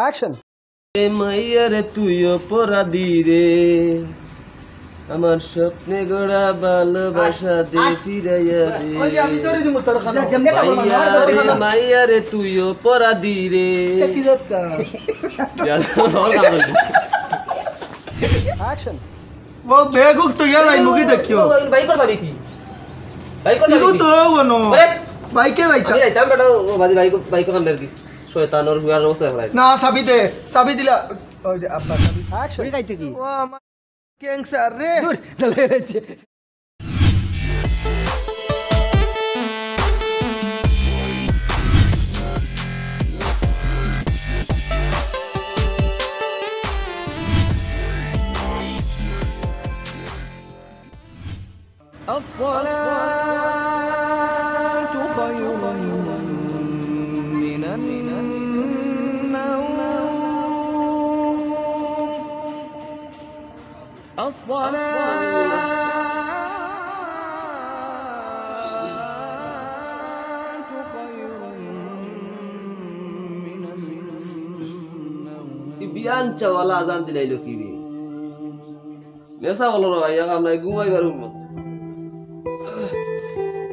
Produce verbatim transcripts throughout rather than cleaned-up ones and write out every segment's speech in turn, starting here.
Action. এ মাইয়া রে তুই অপরাধী রে, আমার স্বপ্নে গড়া ভালোবাসা দে ফিরাইয়া দে। ওই যে আমি ধরে দিমু তোর খানো। যেমনে তা বলবো, মাইয়া রে, মাইয়া রে তুই অপরাধী রে। এটা কি জাত কাজ? যা, ওর কাম হইছে। Action. ও বেগুক তো গেল, এই মুখে দেখিও। বাইক করতে কি? বাইক করতে ইগো কি? তো বনো। আরে! বাইকে যাইতা। আমি যাইতাম, বেটা, ও বাজি বাইক, বাইক ওখান আর কি। শয়তান ওর হুয়ার অবস্থা খারাপ। না, চাবি দে, চাবি দিলা। ওই যে আব্বা চাবি। Action. উড়ি যাইতে কি? ও আমার ক্যান্সার রে। দূর, চলে যাচ্ছে। الصلاة خير من النوم. الصلاة خير من النوم. ই বিয়ান চাওয়ালা আজান দিলাইলো কি বে? নেশা বলো রে ভাই, আমরা ঘুমাইবার উন্নত।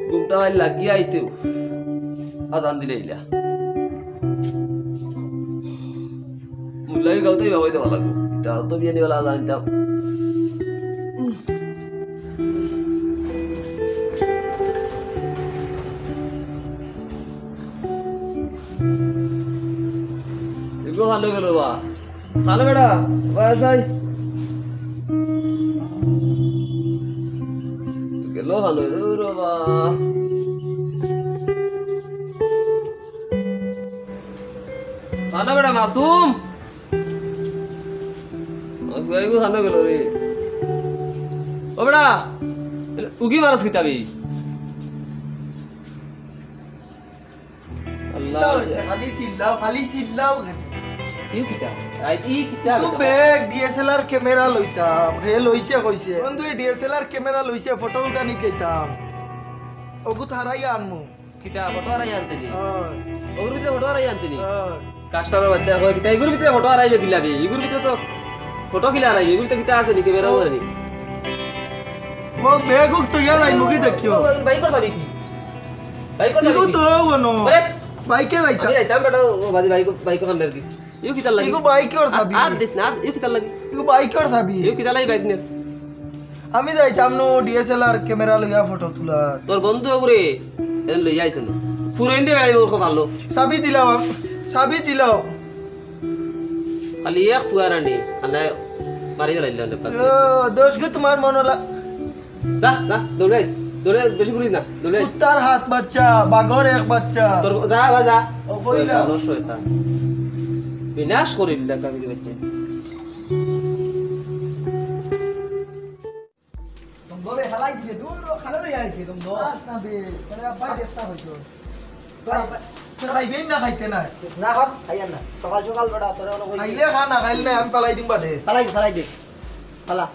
ঘুমটা হয় লাগিয়া আইতেও আজান দিলাইলা। মুল্লাই গাউতেই বাবাই দেওয়া লাগবো। এটা তো বিয়ানি বেলা আজান দিতাম। এগুলো ভালো গেল বা। হ্যালো বেটা, বাস আই। গেল হ্যালো রে বাবা। হ্যালো বেটা মাসুম। আমার ফুয়াইবু হ্যালো গেল রে। ও বেটা, উগি মারাস কিতাবি? আল্লাহ। কিতা হইছে? খালি চিল্লাও, খালি চিল্লাও কেনে? ই কিতা? আই, ই কিতা তো বেটা? ব্যাগ, ডি এস এল আর ক্যামেরা লইতাম। হে লইছে কইছে। বন্ধু, এই ডি এস এল আর ক্যামেরা লইছে, ফটো উঠানি দিতাম। ওগু থারাই আনমু। কিতা, ফটো হারাই আনতে নি? হ্যাঁ। ওগুর ভিতরে ফটো হারাই আনতে নি? হ্যাঁ। কাস্টমার বাচ্চা কয়, কিতা, এগুর ভিতরে ফটো হারাইবে কিলা বে? এগুর ভিতরে তো ফটো কিলা হারাইবে? এগুর ভিতরে কিতা আছে নি? ক্যামেরা ও। করে নি? ও বেগুক তো গেল, এই মুখে দেখিও। ও, বাইক করতে কি? বাইক করতে ইগো কি? তো বনো। আরে! বাইকে যাইতা। আমি যাইতাম, বেটা, ও বাদে বাইক, বাইক ওখান আর কি। ইউ কিতার লাগি? ইগো বাইকর চাবি। আ-, আত দিস না, আত, ইউ কিতার লাগি? ইগো বাইকর চাবি। ইউ কিতার লাগি বাইক নিস? আমি যাইতাম নু ডি এস এল আর ক্যামেরা লইয়া ফটো তুলার। তোর বন্ধু ওগুরে, এন লইয়া আইছ না। ফুরাইন দে বেড়াইব ওর খুব ভালো। চাবি দিলাও, চাবি দিলাও। খালি এক ফুয়ারানি, আনায় মারি গেলাইল না, ও, দোষ গো তোমার মন ওলা। যা, যা, দৌড়াইস। দৌড়ে বেশি ঘুরিস না, দৌড়াইস। কুত্তার হাত বাচ্চা, বাঘর এক বাচ্চা। তোর, যা, বা, যা। ও, কইলাম। শয়তান, শয়তান। বিনাশ করিল না, কামিনী বাচ্চা। দম দমে হালাই দিবে, দূর ও খালে লই আইছে, দম দম। আস না বে, তোর আব্বাই দেখতা হইতো। তোর আব্বাই, তোর ভাই বেন না খাইতে নাই। না খাম, খাইয়ার না। সকাল সকাল বেটা, তোরা অনো কই খাইলে খা, না খাইলে নাই, আমি ফালাই দিম বাদে। ফালাই, ফালাই দে। ফালা।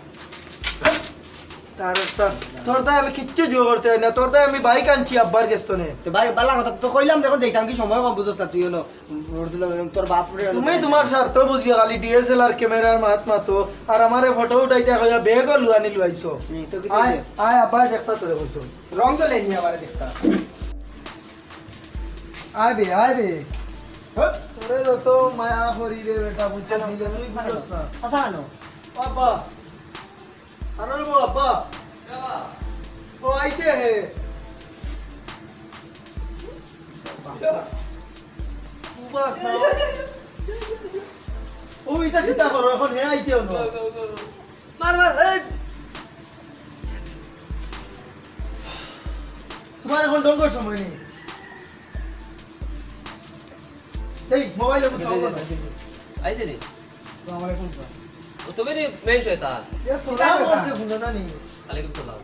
তার একটা, তোর তাই আমি কিচ্ছু জোর করতে হয় না, তোর তাই আমি বাইক আনছি আব্বার গেছ তনে। তো ভাই, বালা কথা তো কইলাম, দেখো দেখতাম কি সময় কম বুঝছ না তুই অনো। রোড দিলে তোর বাপ রে। তুমি তোমার স্বার্থ বুঝিয়া খালি ডি এস এল আর ক্যামেরার মাত মাতো, আর আমারে ফটো উঠাইতে কইয়া ব্যাগও লুয়ানি লুয়াইছো। হুম, তো কি আয়, হইছে? আয়, আব্বা দেখতা তোরে বলছো। রং তো লেনি আমারে দেখতা। আয় বে, আয় বে। হ্যাঁ? তোরে যত মায়া করি রে বেটা, বুঝছস নি, তুই বুঝছস না। আচ্ছা, আনো। আব্বা। আরে রে বাবা। ও আইছে হে। উবাস না। ও ইটা কিতা করো? এখন হে আইছে অনো। মার, মার, এই। তোমার এখন ডঙ্গর সময় নেই। এই, মোবাইলে কোথাও বলো। আইছে নি? আসসালামু আলাইকুম, স্যার। ও, তুমি নি মেইন শয়তান। এ, সালাম করছে, শুনো না নি? ওয়ালাইকুম সালাম।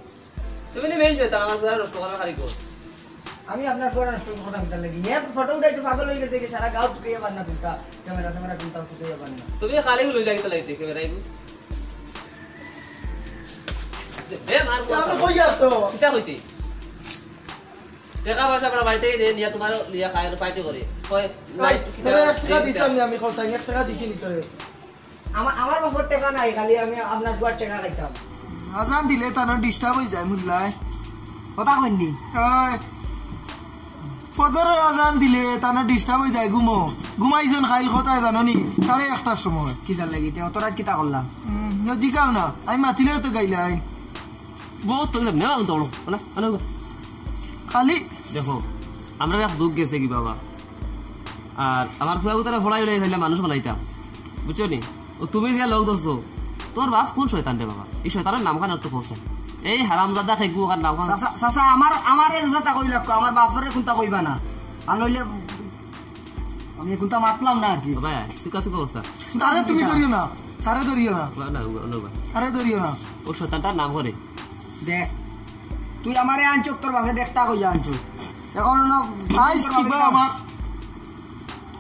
তুমি নি মেইন শয়তান, আমার পুরা নষ্ট করার কারিগর। আমি আপনার পুরা নষ্ট করার কথা কিতার লাগি? এ ফটো উঠাইতে পাগল হয়ে গেছে কি? সারা গাঁও তুকে পার না তুলতা, ক্যামেরা ট্যামেরা তুলতা, তুকে পার না। তুমি খালি হলো লাগি তো লাগি দেখে বেড়াইবো। দে, দে, মার, আমি কই আছো? কিতা কইতে? টেকা পয়সা আমরা বাড়িতেই নেই, নিয়া তোমার নিয়া খায়, পার্টি করি। কয়, ভাই, night তোরে এক টেকা দিন দিছলাম নি আমি, কও চাই, এক টেকা দিছি নি তোরে? আমার আমার বাপর টেকা নাই, খালি আমি আপনার ফুয়ার টেকা খাইতাম। আজান দিলে তানো ডিস্টার্ব অই যায় মুল্লায়। কথা কইনি। ওই, ফজরর আজান দিলে তানো ডিস্টার্ব অই যায়, ঘুমো। ঘুমাইছন খাইল কথায় জানো নি? সাড়ে একটার সময়। কিতার লাগি? তে অত রাত কিতা করলাম? উম, ন জিকাও না, আমি মাতিলেও তো গাইলাই। বহুত তো নেওয়া তো বড় না না খালি দেখো, আমরা এক যুগ গেছে কি বাবা। আর আমার ফুয়া গুতারে ফড়াই উড়াই থাইলে মানুষ বানাইতাম, বুঝছো নি? ও তুমি যে লোক ধরছো, তোর বাপ কোন শয়তান রে বাবা? এই শয়তানের নাম খান একটু কইছে। এই হারামজাদা খাইগু ওখান নাম খান। চাচা, চাচা, আমার আমারে যেটা কই লাগবো, আমার বাপরে কোনটা কইবা না। আর নইলে আমি কোনটা মাতলাম না আর কি। বাবা, সুকা সুকা অবস্থা। তারে তুমি ধরিও না, তারে ধরিও না, না না না। তারে ধরিও না। ও শয়তানটার নাম করে। দেখ, তুই আমারে আনছস, তোর বাপে দেখতা কইয়া আনছস। এখন না আইস কিবা আমার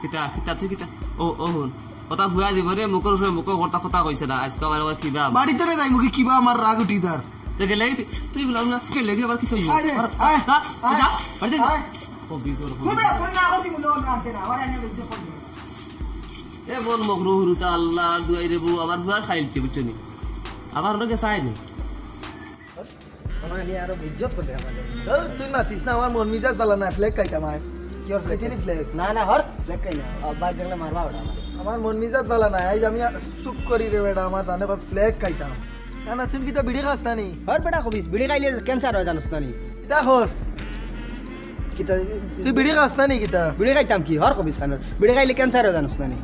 কিতা কিতা তুই কিতা? ও ও হুন, কথা ফুয়া দিব রে, মুখর উপরে মুখর কথা কথা কইছে না। আজকে আমার আবার কিবা আমার। বাড়িতে রে যাই মুখে কিবা আমার রাগ উঠি তার। তো গেলে তুই তুই বললাম না, গেলে কি আবার কি কইব? আরে, আর- আয়, যা, আয়, যা, বাড়িতে যা। আয়। ও বিশ বড় তুই বেটা, তুই না করতি মনে হয় আনতে না, আমার এনে বেঁচে পড়বে। এ বল মকরু হুরুতা আল্লাহ দুয়াই রে বউ, আমার ফুয়ার খাইলছে, বুঝছো নি? আবার ওটাকে চাই নি। ওরা নিয়ে আরো ইজ্জত করবে আমাদের। ধর, তুই মাতিস না, আমার মন মিজাজ বালা না, ফ্ল্যাগ খাইতাম আয়। কি ওর ফ্ল্যাগ? এখানে ফ্ল্যাগ। না না, হর ফ্ল্যাগ খাই না। আব্বা দেখলে মারবা ওটা আমার। আমার মন মিজাজ বালা না, আজ আমি চুপ করি রে বেটা, আমার জানে কর ফ্ল্যাগ খাইতাম। কানা তুই কিতা বিড়ি খাস না নি? হর বেটা কবিস, বিড়ি খাইলে ক্যান্সার হয় জানোস না নি? কিতা খাস? কিতা? তুই বিড়ি খাস না নি কিতা? বিড়ি খাইতাম কি? হর কবিস কানোর। বিড়ি খাইলে ক্যান্সার হয় জানোস না নি?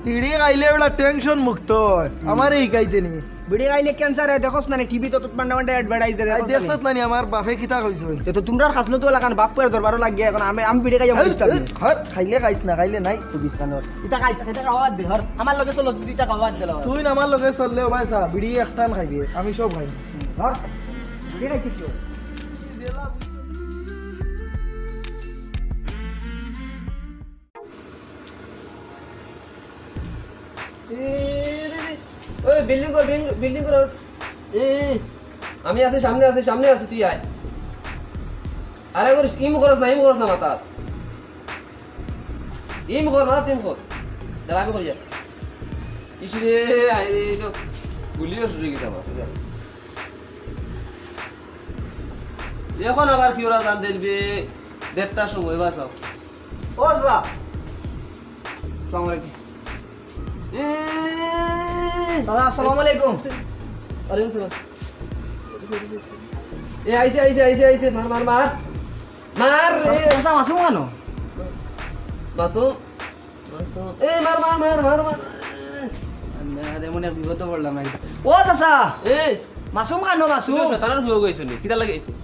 বিড়ি খাইলে ওটা টেনশন মুক্ত হয়। আমারে হিকাইতে নি। বিড়ি খাইলে ক্যান্সার হয়, দেখোস না নি? টিভি তো তোর পান্ডা পান্ডা অ্যাডভার্টাইজ দেয়, আই দেখোস না নি? দেখছত না নি আমার বাপে কিতা কইছে? তে তো তোমরার খাসলো তো এলাকান বাপ করে দরবারও লাগিয়া এখন আমি আমি বিড়ি খাইয়া হর, বুঝতাম হর, হর, খাইলে খাইস না, খাইলে নাই। কবিস কানোর। ইতা খাইছ, ইতা খাওয়ার দে, হর। আমার লগে চলো, তুই ইতা খাওয়ার দে, হর। তুই না আমার লগে চললে ও ভাই সাহেব, বিড়ি একটান খাইবে, আমি সব খাই। হর। বিড়ি খাইছিস তো? ওই বিল্ডিং কর, বিল্ডিং কর। এ, আমি আছি, সামনে আছি, সামনে আছি, তুই আয়। আরে করিস, ইম করস না, ইম করস না মাথা। ইম কর, মাথা ইম কর। দাঁড়া, আমি করি যা। ইস রে, আয় রে, এই তো গুলিও শুরু গেছে আমার। এখন আবার কি ওরা জান দেখবে? দেড়টার সময় বাঁচাও। ও চাচা। আসসালামু আলাইকুম। এ, চাচা, আসসালামু আলাইকুম। ওয়ালাইকুম সালাম। এ, আইছে, আইছে, আইছে, আইছে, মার, মার, মার। মার, এ। চাচা, মাসুম কানো? মাসুম, মাসুম। এ, মার, মার, মার, মার, মার। আরে, মনে হয় বিপদে পড়লাম না। ও চাচা, এ, মাসুম কানো, মাসুম? তুই শয়তানের হয়ে গেছিস নি? কিতা লাগাইছিস?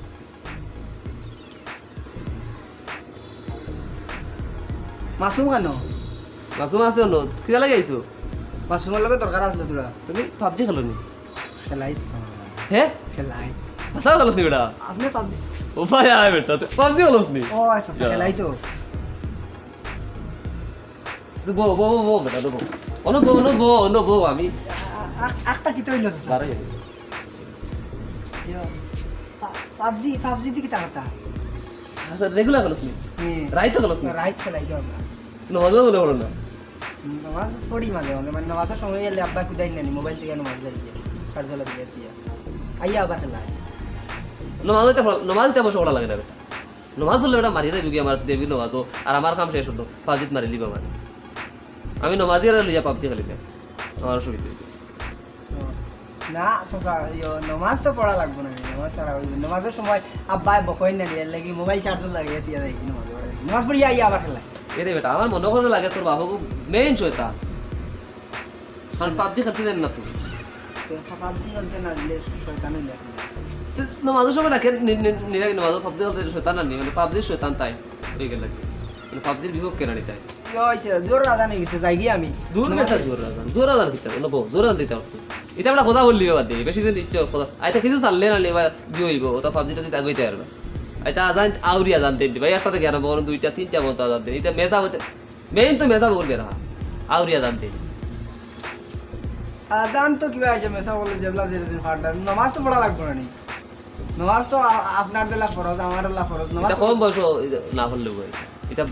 মাসুম কানো? মাসুম আছে অন্য। কিতা লাগাইছো? মাসুমর লগে দরকার আসলো তোরা। তুমি পাবজি খেলো নি? খেলাইস? হে? খেলাই। হাছা খেলো নি বেটা? আপনি পাবজি? ও ভাই, আয় বেটা, তুই পাবজি খেলো নি? ও আচ্ছা, আচ্ছা, যা। খেলাই তো। তুই বো, বো, বো, বো, বেটা, বো। অন্য বো, অন্য বো, অন্য বো, আমি আ-, আ-, আখতা কিতা হইল চাচা? বারে। ইয়ো, পা-, পাবজি, পাবজি দি কিতা কথা? আচ্ছা, রেগুলার খেলো নি? হুম। রাইত খেলো নি? রাইত খেলাই তো আমরা। নমাজও মনে পড়ে না। নমাজ পড়ি মাঝে মাঝে, মানে নমাজর সময় এলে আব্বা কুদাই নানি, মোবাইল থেকে নমাজ যাই গিয়া, চার্জ জ্বালা দিয়ে দিয়ে। আইয়া আবার খেলা। নমাজ হইতে পড়া-, নমাজ হইতে অবশ্য পড়া লাগে না বেটা। নমাজ পড়লে বেটা মারিয়ে দেয় রুগী আমার, তুই দেখবি নমাজ তো, আর আমার কাম শেষ হলো, পাবজিত মারি লিবা মানে। আমি নমাজি আর লইয়া পাবজি খেলি না, আমার অসুবিধা হইছে। না, চাচা, ইয়ো, নমাজ তো পড়া লাগবো না, নমাজ ছাড়া হইবে। নমাজর সময় আব্বায় বকইন না, এর লাগি মোবাইল চার্জ লাগে, এতিয়া যাই কি নমাজ পড়া লাগি। নমাজ পড়ি আইয়া আবার খেলা। এরে বেটা, আমার মনে করে লাগে তোর বাবা খুব মেইন শয়তান। কারণ পাবজি খেলতে দেন না তুই। তো পাবজি খেলতে না দিলে শয়তান হয়ে যায়। তো নমাজের সময় রাখে, নি-, নি-, নিরাগে নমাজ, পাবজি খেলতে শয়তান আর নেই, মানে পাবজির শয়তান তাই হয়ে গেল আর কি। মানে পাবজির বিপক্ষে না নিতাই। কি হয়েছে? জোর রাজা নিয়ে গেছে, যাই গিয়ে আমি। দূর বেটা জোর রাজান, জোর রাজান কিতা, বলো বউ, জোর রাজান দিতে পারতো। এটা আমরা কথা বললি বাদ দিয়ে, বেশি দিন ইচ্ছে কথা। আইতা কিছু চাললে না লেবা দিয়ে হইব, ওটা পাবজিটা দিতে আগে পারবে। আইতা আজান, আউরি আজান দিন ভাই, একটা থেকে আরম্ভ করুন, দুইটা, তিনটা পর্যন্ত আজান দিন। এটা মেজা হইতে, মেইন তো মেজা বউর বেড়া, আউরি আজান দিন। আজান তো কিবা আছে, মেসা বলে যেবলা যে দিন ফাটা, নমাজ তো পড়া লাগবো না নি। নামাজ তো আ-, আপনার দিলা ফরজ, আমার দিলা ফরজ। নামাজ এটা তো কম বয়স না পড়লে হয়। এটা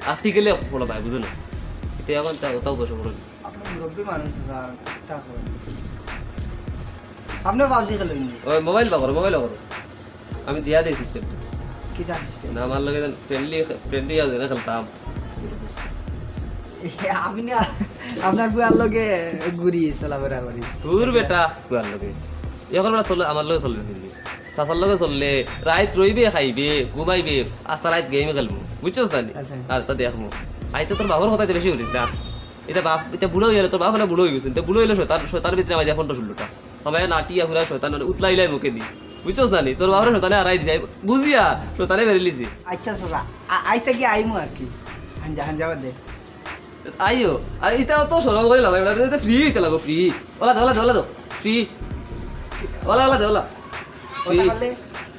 আটটি গেলে ফলো পায়, বুঝো না? এটা এখন তা-, ওটাও বয়স পড়ে না। আপনি মুরব্বী মানুষ, স্যার, তা করেন। আপনিও পাবজি খেলেন নি? ওই মোবাইল বাগর, মোবাইল বাগর। আমি দিয়া দেই সিস্টেম। কিতা সিস্টেম? না, আমার লগে ফ্রেন্ডলি, ফ্রেন্ডলি আছে না, খেলতাম। এ, আমি না, আপনার বুয়ার লগে ঘুরি, চলাফেরা করি। তোর বেটা বুয়ার লগে। এখন বেটা চলে, আমার লগে চলবে ফিরবি। চাচার লগে চললে, রাইত রইবে, খাইবে, ঘুমাইবে, আস্তা রাইত গেম খেলবো। বুঝছস না নি? আচ্ছা। আর তা দেখমু। আইতে তোর বাবার কথা বেশি করিস না। এটা বাপ, এটা বুড়া হয়ে গেলে, তোর বাপ না বুড়া হয়ে গেছে। তো বুড়া হইলে শয়তান, শয়তানের ভিতরে আমার এখন তো ষোলোটা। আমার নাটি এখন আর শয়তান মানে উতলাইলাই মুখে দি। বুঝছস না নি? তোর বাবার শয়তানে আড়াই দিছে। বুঝিয়া শয়তানে বেরিলিছি। আচ্ছা, চাচা, আ-, আইসা কি আইমু আর কি? হাঞ্জা, হাঞ্জা বাদে। আইও। আর এটা তো সরম করে লাগাই, এটা ফ্রি হইতে লাগো, ফ্রি। ওলা দে, ওলা দে, ওলা দে। ফ্রি। ওলা, ওলা দে, ওলা। ওলা ফ্রি। খালে?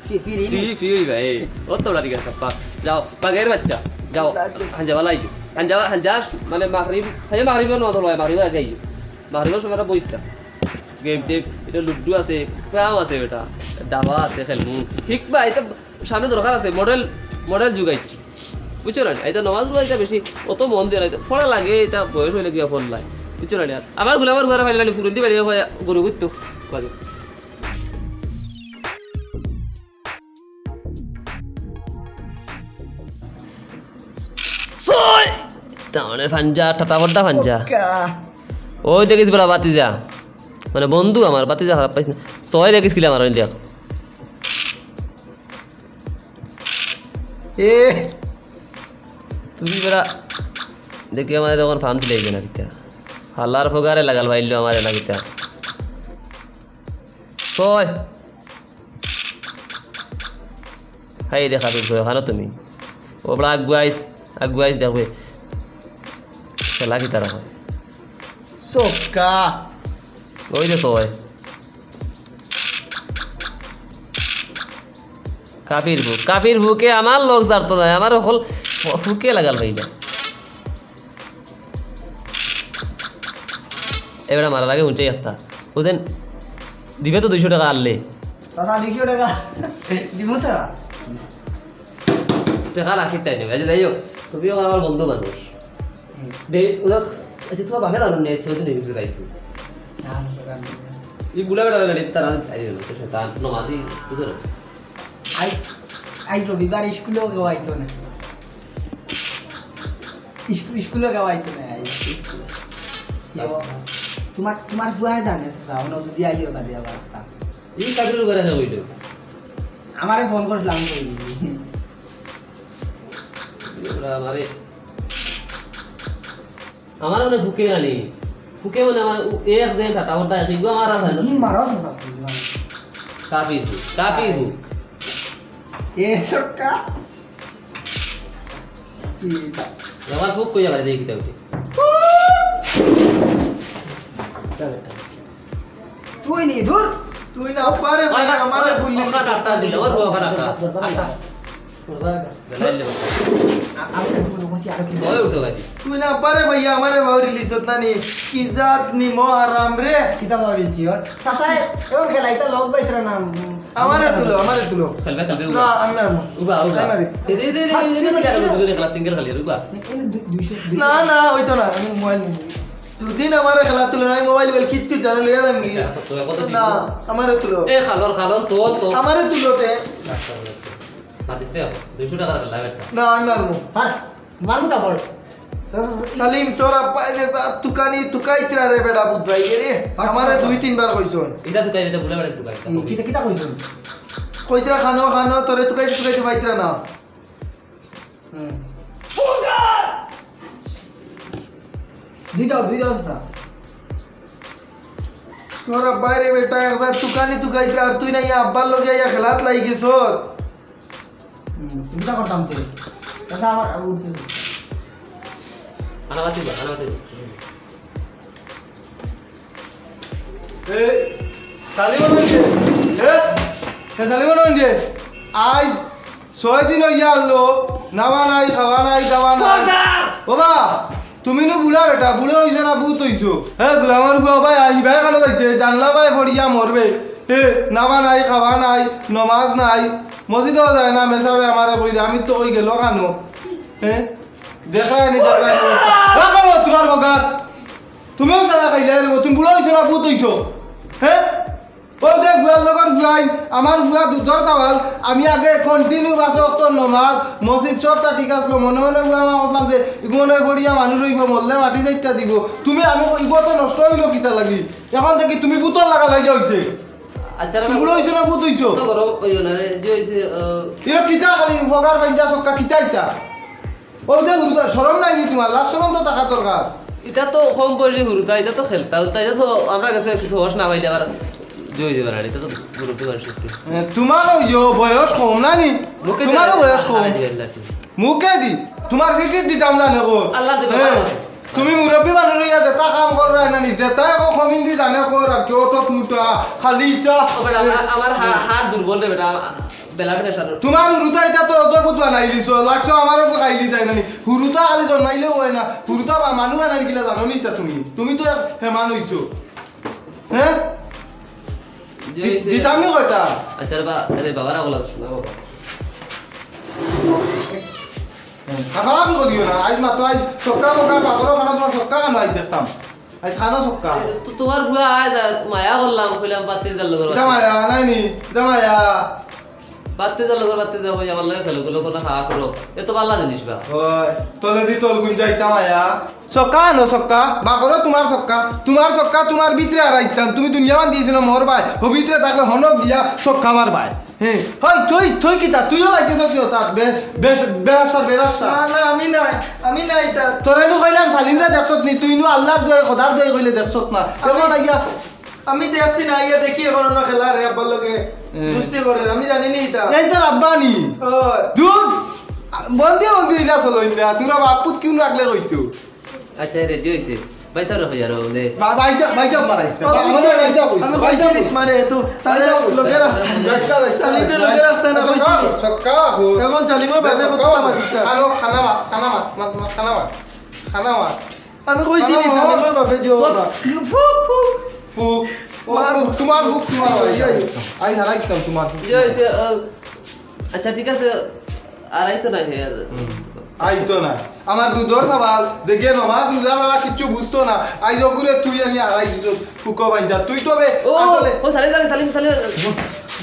Free, free, free, free. Free হইবা, এই। ও তো ওলা দিকে সাপ্পা। যাও, বাগের বাচ্চা। যাও। যাও। হাঞ্জা বালা আইও। হাঞ্জা, হাঞ্জা, মানে মাগরিব, সাইয়া মাগরিব না তো লয়, মাগরিব আগে আইও। মাগরিবর সময় একটা বইস্তা। গেম টেম, এটা লুডু আছে, ক্রাম আছে বেটা। দাবা আছে, খেলমু। ঠিক বা, এটা সামনে দরকার আছে, মডেল, মডেল যুগ আইছে। বুঝছো না? এটা নমাজ রোজা এটা বেশি, অত মন দিয়ে না, এটা পড়া লাগে, এটা বয়স হইলে গিয়া ফোন লাই। বুঝছো না? আর আমার গুলামের ঘরে ফাইলে ফুরন্দি বাড়ি হয়, গরু গুত্তু। বাজে। ছয়! টাউনের ফাঞ্জা, টাটা বড্ডা ফাঞ্জা। ওকা। ওই দেখিস বেটা, বাতিজা। মানে বন্ধু আমার, বাতিজা খারাপ পাইস না। ছয় দেখিস কিলা মারো, দেখ। এ। তুমি বেটা, দেখি আমারে তখন ফান দিলে এই যে না কিতা। হালার ফোগারে লাগাল পাইলো আমারে না কিতা। ছয়। হাই রে খাবির ভাই, ওখানে তুমি। ও বড় আগুয়াইস, আগুয়াইস দেখবে। খেলা কি তারা হয়? সক্কা। ওই যে ছয়। কাফির ফুক, কাফির ফুকে আমার লগ ছাড়তো না, আমার হকল ফুকে লাগাল পাই না। এবারে মারার আগে হুনছে একটা। বুঝেন, দিবে তো দুইশো টাকা আনলে। চাচা, দুইশো টাকা। দিব চাচা। টাকা রাখি তাই নেবে। আচ্ছা, যাই হোক, তুমিও আমার বন্ধু মানুষ। হুম। দে, ওরা, আচ্ছা, তোমার বাপে জানো নি, আইসো, ওই দিন এগুলো গাইছি। না, না, স্যার, আমি এই বুড়া বেটা বেটা, তারা আইও না, তো শয়তান, নমাজি, বুঝছো না? আই, আই রবিবার স্কুলেও কেউ আইতো না। স্কুল, স্কুলেও কেউ আইতো না, আই। ইয়ো, তোমার, তোমার ফুয়ায় জানে, চাচা, ওনো যদি আইও না দিয়া বাস্তা। এই কাজের উপরে না হইলো। আমারে ফোন করছিলাম, কই দিছি। ওরা আমারে আমার মানে ফুকে জানি। ফুকে মানে আমার উ-, এক যে টাটা বর্দা এক, এগুলো আমার আছে না। হুম, মারো আছে সব কিছু, মারো। কাফি হু, কাফি হু। এ সক্কা। কি? আমার ফুক কইয়া বাড়ি দেখি তাও। তুই নি, ধুর। তুই না পারে ভাই, আমারে ভুলি। ওখানে আটটা দিলে, ওর ওখানে আটটা। আটটা। আ-, আমি তো বলছি আরো কিছু। ওই উঠো ভাই। তুই না পারে ভাই, আমারে ভাউরি লিসত না নি। কি জাত নি মহারাম রে। কিতা ভাউরি লিসি ওর? চাচা, এবার খেলা, এটা লগ বাইতরা না। আমারে তুলো, আমারে তুলো। খেলবে, খেলবে, না, উবা। আমি আর না। উবা, উবা। আমি আর। এ, দে, দে, দে, হাত দে, দে, তুলে দে, খেলা, খেলা। দুজনে খেলা, সিঙ্গেল খেলি, উবা। এ, এ, দু-, দুইশো, দুইশো। না, না, হইতো না, আমি মোবাইল নিব। দুদিন আমারে খেলা তুলো না, আমি মোবাইল বল কিচ্ছু জানো লইয়া যাবি। আচ্ছা, তো কত না, দিবি? আমারে তুলো। এ, খালর, খালর, তোর, তোর। আমারে তুলো তে। আচ্ছা, আচ্ছা। মাতিস দে, দুইশো টাকার খেলা, বেটা। না, আমি মারবো। হাট, মারবো তা বল। সালিম, তোর আব্বা যে তা তুকানি তুকাইতরা রে বেটা বুধ ভাই রে। হাট, আমারে হাট। দুই তিনবার কইছন। এটা তুকাই, এটা বুড়া বেটা তুকাই। হুম, কিতা, কিতা কইছন? কইতরা খানো, খানো, তোরে তুকাইতে, তুকাইতে পাইতরা না। হুম। দুই দাও, দুই দাও, চাচা। তোর আব্বায় রে বেটা, একবার তুকানি তুকাইতে আর তুই না ইয়া আব্বার লগে ইয়া খেলাত লাগি গেছস। হুম, চিন্তা করতাম তুই। চাচা, আমার, আমার উঠছে। আনাবাতি বা, আনাবাতি বা। এ, সালিমন হইছে? এ, এ, সালিমন হইছে? আইজ ছয় দিন হইয়া আনলো, নাওয়া নাই, খাওয়া নাই, দাওয়া নাই। খোদা! ও বা, তুমি নু বুড়া বেটা, বুড়া হইছে না, ভূত হইছো। হে, গুলামর বুয়া ভাই, আহিবাই কালো যাইতে, জানলা ভাই ফড়িয়া মরবে। এ, নামা নাই, খাওয়া নাই, নমাজ নাই, মসজিদও যায় না, মেসাবে আমারে কইরা, আমি তো কই গেল কানো? হ্যাঁ? দেখরায়নি, দেখরায়নি। রাখো তুমার বকাত। তুমিও সারা খাইলায় রে, তুমি বুড়া অইছো না ভূত অইছো? হ্যাঁ? অউ যে ফুয়ার লগর ফুয়াইন, আমার ফুয়া দুধর চাওয়াল, আমি আগে continue পাঁচ ওয়াক্ত নমাজ, মসজিদ সবতা ঠিক আছলো, মনে মনে ফুয়া মা করলাম যে, ইগু মনে অয় পড়িয়া মানুষ অইবো, মরলে মাটি চাইট্টা দিবো। তুমি আমি ইগু তো নষ্ট অইলো কিতা লাগি? এখন দেখি তুমি ভূতর লাগা লাগিয়া অইছে। আচ্ছা, তুমি বুড়া অইছো না ভূত অইছো? তো গরম অইও না রে, যে অইছে, আহ, ইটা কিতা খালি ফগার পাইঞ্জা সক্কা কিতা ইটা? অউ যে হুরুতা, শরম নাই নি তুমার? লাজ শরম তো থাকা দরকার। ইটা তো কম বয়সী হুরুতা, ইটা তো খেলতা হুরুতা, ইটা তো আমরার গেছে কিছু হশ না পাইলে আবার জয় দিবে না, ইটা তো মুরব্বি মানুষ একটু। এ, তুমারও ইয়ো বয়স কম না নি? মুখে তুমারও দিয়া বয়স কম। হারাই দিবে আল্লাহ। মুখে দি, তুমার ফিটিত দিতাম জানে কো। আল্লাহ দিবে, এ, আল্লাহ দিবে। তুমি মুরব্বি মানুষ অইয়া যেতা কাম কররায় না নি, যেতা একো কমিন দি জানে কর, আর কেউ তো মুটা, খালি ইটা। ও বেটা, আমার, আমার হা-, হাড় দুর্বল রে বেটা। বেলা প্রেশার। তুমার হুরুতা ইটা তো অদ্ভুত বানাই দিছো, লাগছে আমারও তো খাইলি যায় না নি। হুরুতা খালি জন্মাইলেও অয় না, হুরুতা বা মানু বানাই গিলা জানো নি ইটা তুমি? তুমি তো এক হেমান অইছো। হ্যাঁ? যে দি-, হইছে দিতাম নি কয়টা? আচ্ছা রে বা-, রে বাবা, রাখো লাগছে না বাবা। হ্যাঁ, খাবা খাবি করিও না, আইজ মাত্র আইজ সক্কা মক্কা বাপরও খানা তুমার সক্কা খানো আইজ দেখতাম। আইজ খানো সক্কা। এ, তো তুমার ফুয়া আইজ, আ, মায়া করলাম, কইলাম বাত্তি যার লগর ইটা বাত্তি। মায়া, নাই নি? ইটা মায়া। বাত্তি যার লগর বাত্তি যার, কই আমার লগে খেলো, গুলো কোনো খাওয়া করো। এ তো বালা জিনিস বা। ওই, তলে দি তল গুঞ্জা ইটা মায়া। সক্কা আনো সক্কা, বাকরো তুমার সক্কা, তুমার সক্কা তুমার ভিতরে আর আইতাম, তুমি দুনিয়া বান দিয়েছো না মোর ভাই, ও ভিতরে থাকলে হনো গিয়া সক্কা আমার ভাই। হ্যাঁ, হই, তুই, তুই কিতা? তুইও লাগতেছস নি তাত? বে-, বেশ, বেবাসা, বেবাসা। না, না, আমি নাই, আমি নাই তাত। তোরে নু কইলাম, সালিমরে দেখছত নি? তুই নু আল্লাহর দোয়াই, খোদার দোয়াই কইলে দেখছত না। আমি এখন আইয়া আমি দেখছি না, আইয়া দেখি এখন অন্য খেলা রে আব্বার লগে হুম। দুস্তি করে, আমি জানি নি ইতা। এই তোর আব্বা নি? ও। দুধ, বন্দি, বন্দি ইলা চলো ইন্দা। তোরা বাপুত কিউ লাগলে কইতো? আচ্ছা, রেডি হইছে। ভাই সাহেব, হই আর, ও যে বা-, ভাই সাহেব, ভাই সাহেব মারাইস না। ও, বা-, আমার ভাই সাহেব, ভাই সাহেব কইছে, আমি ভাই সাহেব কইছি, কইছে। মানে, তো, তাহলে ভাই সাহেব কইছে। লোকেরা, ভাই সাহেব কইছে। সালিমরে লোকেরা রাখতে না, কইছি। সক্কা, সক্কা, হো। এখন সালিমর বাপে সক্কা, কথা হো। মাতিস না। খানো, খানা মাত, খানা মাত, মাত, মাত, খানা মাত, খানা মাত। আমি কইছি নি, খানা মাত। সালিমর বাপে যে ও সক-, না। ফুক, ফুক। ফুক, ও, মার। ফুক, তোমার ফুক, তোমার ভাই। এই, এই। আই হারাই দিতাম তোমার ফুক। যে হইছে, ও, আচ্ছা, ঠিক আছে, আর আইতো না হে আর। হুম। আইতো না। আমার দুধর সওয়াল, যে গিয়ে নমাজ রোজা ছাড়া কিচ্ছু বুঝতো না। আইজ ওগুরে তুই আমি হারাই দিছো, ফুকো বাইন্দা। তুই তো বে, ও, আসলে ও, সালিম, সালিম, সালিম, সালিম।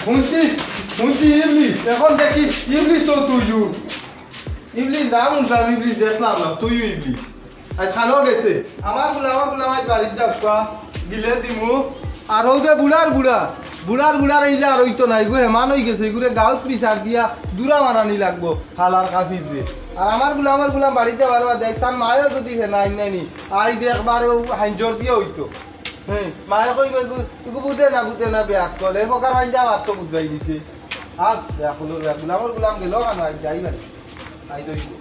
হুনছি, হুনছি ইবলিশ। এখন দেখি ইবলিশ তো তুই ইউ। ইবলিশ নাম হুনলাম, ইবলিশ দেখলাম না, তুই ইবলিশ। আইজ খানো গেছে। আমার গুলাম, আমার গুলাম আইজ বাড়িত যাউক্কা, বিলে দিমু। আর অউ যে বুড়ার বুড়া, বুড়ার বুড়ার ইলা আর অইতো না, ইগু হেমান অই গেছে, ইগুরে গাউত প্রেশার দিয়া দূরা মারানি লাগবো, হালার কাফির রে। আর আমার গুলাম, আমার গুলাম বাড়িত যাবার বাদে, তার মায়ও যদি ফেনা আইন নাইনি, আইজ একবারে অউ হাইঞ্জর দিয়া অইতো। হ্যাঁ, মায়ে কইবো, "ইগু, ইগু বুঝে না, বুঝে না, বেআক্কল, এ ফকার হাইঞ্জা আমার তো বুঝাই দিছে।" আজ বেআক্কল, বেআক্কল, আমার গুলাম গেল, কেন আইজ যাই বাড়ি। আইজ অইতো।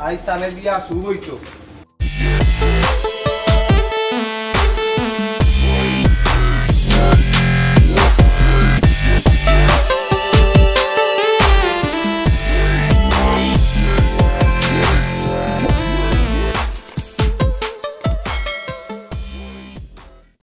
আইজ তানে দিয়া শুরু অইতো।